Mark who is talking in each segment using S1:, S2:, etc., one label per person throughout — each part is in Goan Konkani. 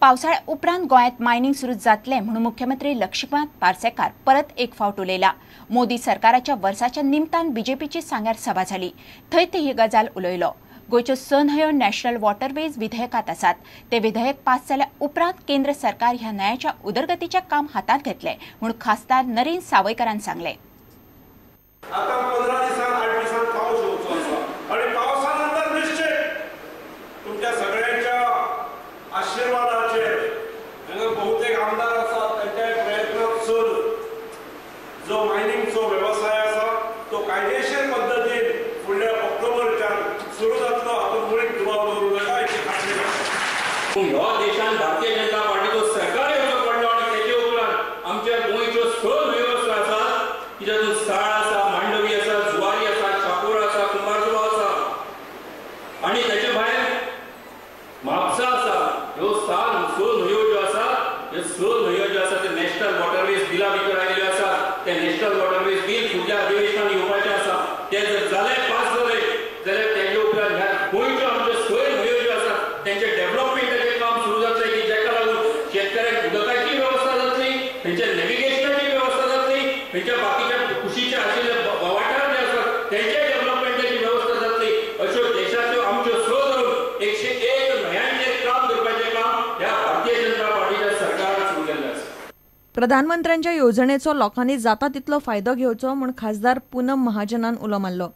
S1: पावसाळ्या उपरांत गोंयांत मायनिंग सुरू जातलें म्हणून मुख्यमंत्री लक्ष्मीकांत पार्सेकार परत एक फावट उलयला. मोदी सरकाराच्या वर्साच्या निमतान बीजेपीची सांग्यार सभा जाली, थंय ते ही गजाल उलयलो. गोंयच्यो स न्हंयो नॅशनल वॉटरवेज विधेयकांत आसात. ते विधेयक पास जाल्या उपरांत केंद्र सरकार ह्या न्हंयांच्या उदरगतीचें काम हातांत घेतलें म्हूण खासदार नरेंद्र सावयकारान सांगलें.
S2: जो मायनिंगचो वेवसाय आसा तो कायदेशीर पद्दतीन फुडल्या ऑक्टोबरच्यान सुरू जातलो हातूंत मुळीक दुबाव दवरूं नाका हाची खात्री करता.
S3: ह्या देशान भारतीय जनता पार्टीचो सरकार येवचो पडलो आनी तेजे उपरांत आमच्या गोंयच्यो स न्हंयो आसात की जातूंत साळ आसा, मांडवी आसा, जुवारी आसा, चापोरा आसा, कुंभारजुवा आसा आनी तेचे भायर म्हापसा आसा. ह्यो स न्हंयो ज्यो आसा ह्यो स न्हंयो ज्यो आसा ते नॅशनल वॉटरवेज बिला भितर आयिल्ल्यो आसा. ते नॅशनल वॉटरवेज बील फुडल्या अधिवेशनान येवपाचें आसा. ते जर जाले पास जाले जाल्यार तेजे उपरांत ह्या गोंयच्यो आमच्यो स न्हंयो ज्यो आसात तेंचे डेव्हलपमेंटाचें काम सुरू जातलें की जाका लागून शेतकऱ्यांक उदकाची वेवस्था जातली, तेंच्या नॅविगेशनाची वेवस्था जातली, तेंच्या बाकीच्या कुशीच्या आशिल्ले वाठार जे आसात तेंच्या डेव्हलपमेंटाची वेवस्था जातली. अश्यो देशाच्यो आमच्यो स धरून 101 न्हंयांचेर काम करपाचें काम ह्या भारतीय जनता पार्टीच्या सरकारान सुरू केल्लें आसा.
S4: प्रधानमंत्र्यांच्या येवजणेचो लोकांनी जाता तितलो फायदो घेवचो म्हूण खासदार पूनम महाजनान उलो मारलो.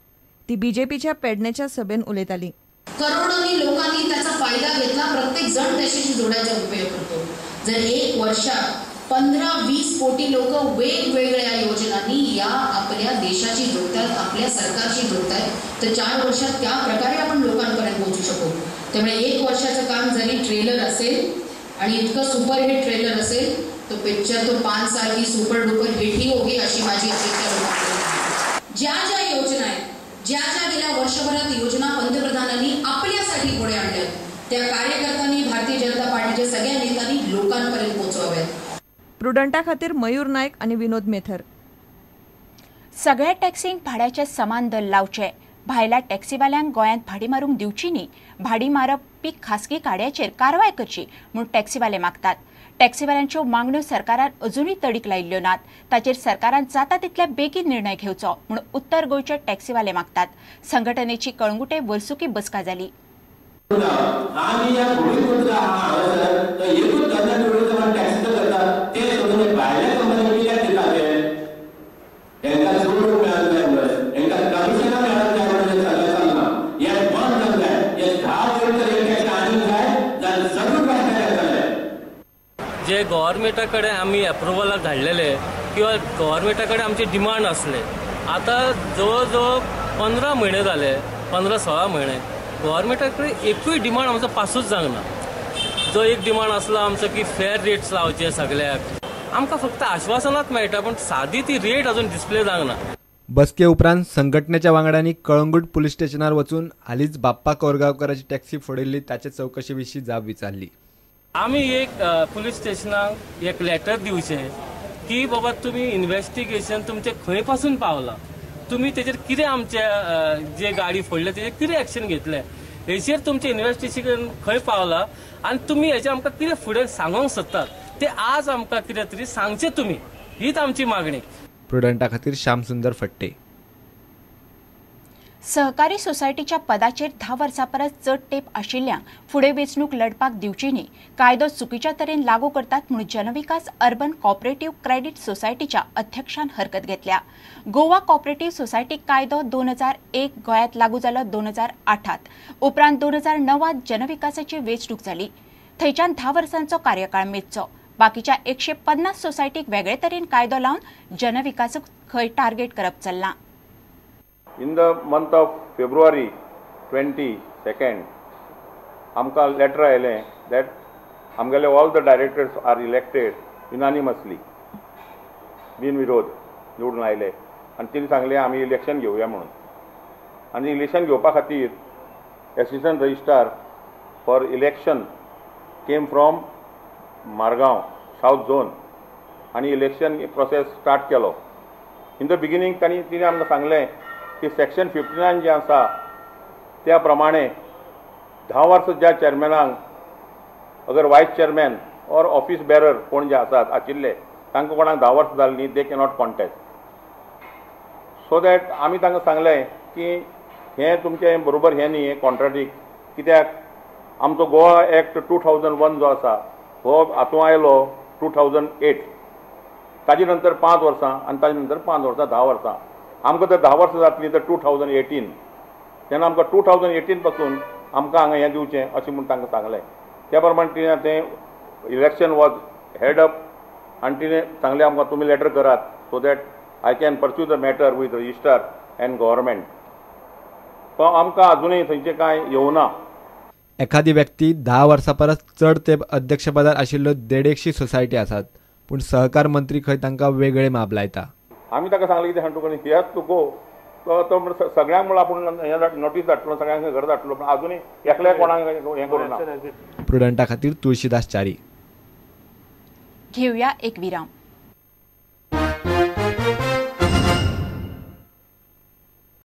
S4: ती बीजेपीच्या पेडणेच्या सभेन उलयताली.
S5: करोडोंनी लोकांनी त्याचा फायदा घेतला. प्रत्येक जण त्याच्याशी जोडायचा उपयोग करतो. जर एक वर्षात 15-20 कोटी लोक वेगवेगळ्या योजनांनी या आपल्या देशाशी जोडतात, आपल्या सरकारशी जोडतात, तर 4 वर्षात त्या प्रकारे आपण लोकांपर्यंत पोहोचू शकू. त्यामुळे एक वर्षाचं काम जरी ट्रेलर असेल आणि इतकं सुपरहिट ट्रेलर असेल तो पिक्चर तो 5 साल की सुपर डुपर हिट ही होगी अशी माझी अपेक्षा लोकांकडून. ज्या ज्या योजना आहेत, ज्या ज्या गेल्या वर्षभरात योजना पंतप्रधानांनी आपल्यासाठी पुढे आणल्या त्या कार्यकर्त्यांनी, भारतीय जनता पार्टीच्या सगळ्या नेत्यांनी लोकांपर्यंत पोहोचवाव्यात.
S4: प्रुडंटा खातीर मयूर नायक आणि विनोद मेथर.
S1: सगळ्या टॅक्सींक भाड्याचे समान दर लावचे. भायल्या टॅक्सीवाल्यांक गोंयांत भाडी मारूंक दिवची न्ही. भाडी मारपी खासगी गाडयांचेर कारवाय करची म्हूण टॅक्सीवाले मागतात. टॅक्सीवाल्यांच्यो मागण्यो सरकारान अजुनूय तडीक लायिल्ल्यो नात. ताचेर सरकारान जाता तितल्या बेगीन निर्णय घेवचो म्हूण उत्तर गोंयचे टॅक्सीवाले मागतात. संघटनेची कळंगुटे वर्सुकी बसका जाली.
S6: जे गव्हर्मेंटा कडेन आमी एप्रुवलाक धाडलेले किंवा गव्हर्मेंटा कडेन आमचे डिमांड आसले, आतां जवळ जवळ 15 म्हयने जाले, 15-16 म्हयने गव्हर्मेंटा कडेन एकूय डिमांड आमचो पासूच जावंक ना. जो एक डिमांड आसलो आमचो की फेर रेट्स लावचे सगळ्याक, आमकां फक्त आश्वासनाच मेळटा पण सादी ती रेट अजून डिस्प्ले जावंक ना.
S7: बसके उपरांत संघटनेच्या वांगड्यांनी कळंगूट पुलीस स्टेशनार वचून हालींच बाप्पा कोरगांवकाराची टॅक्सी फोडिल्ली ताचे चवकशे विशीं जाब विचारली.
S6: आमी एक पुलीस स्टेशनाक एक लेटर दिवचें की बाबा तुमी इन्वेस्टिगेशन तुमचें खंय पासून पावलां, तुमी तेजेर कितें आमचे जे गाडी फोडले तेजेर कितें एक्शन घेतलें, हेचेर तुमचें इन्वेस्टिगेशन खंय पावलां आनी तुमी हेचेर आमकां कितें फुडें सांगूंक सोदतात ते आज आमकां कितें तरी सांगचें तुमी, हीच आमची मागणी.
S7: प्रुडंटा खातीर श्यामसुंदर फट्टे.
S1: सहकारी सोसायटीच्या पदाचेर 10 वर्सां परस चड तेंप आशिल्ल्यांक फुडें वेंचणूक लढपाक दिवची न्ही. कायदो चुकीच्या तरेन लागू करतात म्हूण जनविकास अर्बन कॉपरेटिव्ह क्रेडीट सोसायटीच्या अध्यक्षान हरकत घेतल्या. गोवा कॉपरेटिव्ह सोसायटी कायदो 2001 गोंयांत लागू जालो 2008. उपरांत 2009 जनविकासाची वेंचणूक जाली. थंयच्यान 10 वर्सांचो कार्यकाळ मेजचो. बाकीच्या 150 सोसायटीक वेगळे तरेन कायदो लावन जनविकासाक खंय टार्गेट करप चल्लां.
S8: In the month of February 22nd, आमकां लेटर आयलें that आमगेले all the directors are elected unanimously, बिनविरोध निवडून आयले आनी तिणें सांगलें आमी इलेक्शन घेवया म्हणून. आनी इलेक्शन घेवपा खातीर assistant registrar for election came from Margao south zone आनी इलेक्शन प्रोसेस स्टार्ट केलो. इन the beginning तांणी तिणें आमकां सांगलें की सेक्शन 59 जें आसा त्या प्रमाणे 10 वर्सां ज्या चेअरमॅनाक अगर vice chairman or office bearer कोण जे आसात आशिल्ले तांकां कोणाक 10 वर्सां जालीं न्ही, they cannot contest. So that आमी तांकां सांगलें की हें तुमचें बरोबर हें न्ही, हें कॉन्ट्राडिक्ट कित्याक आमचो गोवा एक्ट 2001 जो आसा हो हातूंत आयलो 2008, ताजे नंतर 5 वर्सां आनी ताजे नंतर 5 वर्सां 10 वर्सां, आमकां जर 10 वर्सां जातलीं तर 2018, तेन्ना आमकां 2018 पासून आमकां हांगा हें दिवचें अशें म्हूण तांकां सांगलें. त्या प्रमाणे तिणें तें इलेक्शन वॉज हेड अप आनी तिणें सांगलें आमकां तुमी लेटर करात so that I can pursue the matter with registrar and government. पण आमकां अजुनूय थंयचें कांय येवना.
S7: एखादी व्यक्ती 10 वर्सां परस चड तेंप अध्यक्षपदार आशिल्ल्यो 150 सोसायटी आसात, पूण सहकार मंत्री खंय तांकां वेगळे माप लायता.
S8: आमी ताका सांगलें कितें सांगता he has to go, तो सगळ्यांक म्हणून आपूण हें नोटीस धाडटलो, सगळ्यांक घर धाडटलो, पूण अजुनूय एकल्या कोणाक हें करूं ना.
S7: प्रुडंटा खातीर तुळशीदास च्यारी.
S1: घेऊया एक विराम.